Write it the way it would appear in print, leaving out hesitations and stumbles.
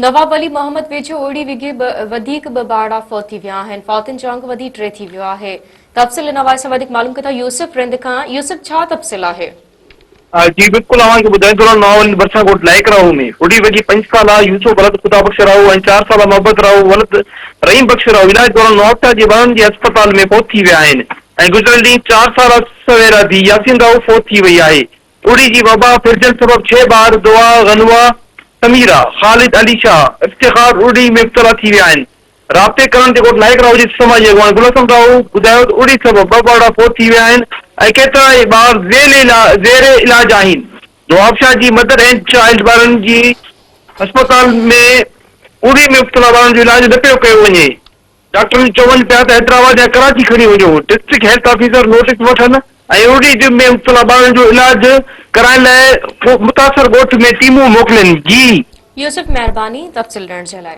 نواب ولي محمد ويجهو اوڙي وگهي وڌيڪ ٻه ٻارڙا فوت ٿي ويا آهن، فوتين جو انگ وڌي ٽي ٿي ويو آهي. تفصيل ان حوالي سان وڌيڪ معلوم ڪندا يوسف رند کان، يوسف ڇا تفصيل آهي؟ جي بلڪل اوهان کي ٻڌائيندو رهان نواب ولي ڀرسان ڳوٺ لائق راهو ۾ اڙي وگهي پنج سالا يوسف ولد خدا بخش راهو ۽ چار سالا محبت راهو ولد رحيم بخش راهو علاج دوران نوابشاهه جي ٻارن جي اسپتال ۾ فوت ٿي ويا آهن ۽ گذريل ڏينهن چار سالا سويرا ڌي ياسين راهو فوت ٿي وئي آهي اڙي جي وبا ڦهلجڻ سبب ڇهه ٻار دعا، غنوه، سميرا، خالد علي شاهه، افتخار اڙي ۾ مبتلا ٿي ويا آهن. رابطي ڪرڻ تي ڳوٺ لائق راهو جي سماجي اڳواڻ گل حسن راهو ٻڌايو ته اڙي سبب ٻه ٻارڙا فوت ٿي ويا آهن ۽ ڪيترائي ٻار زير علاج آهن. نوابشاهه جي مدر اينڊ چائلڊ ٻارن جي اسپتال ۾ اڙي ۾ مبتلا ٻارن جو علاج نه پيو ڪيو وڃي. ڊاڪٽرن چون پيا ته حيدرآباد يا ڪراچي کڻي وڃو، ڊسٽرڪٽ هيلٿ آفيسر نوٽيس وٺن ۽ اڙي ۾ مبتلا ٻارن جو علاج ڪرائڻ لاء متاثر ڳوٺ ۾ ٽيمون موڪلين. جي. يوسف مهرباني تفصيل ڏيڻ جي لاء.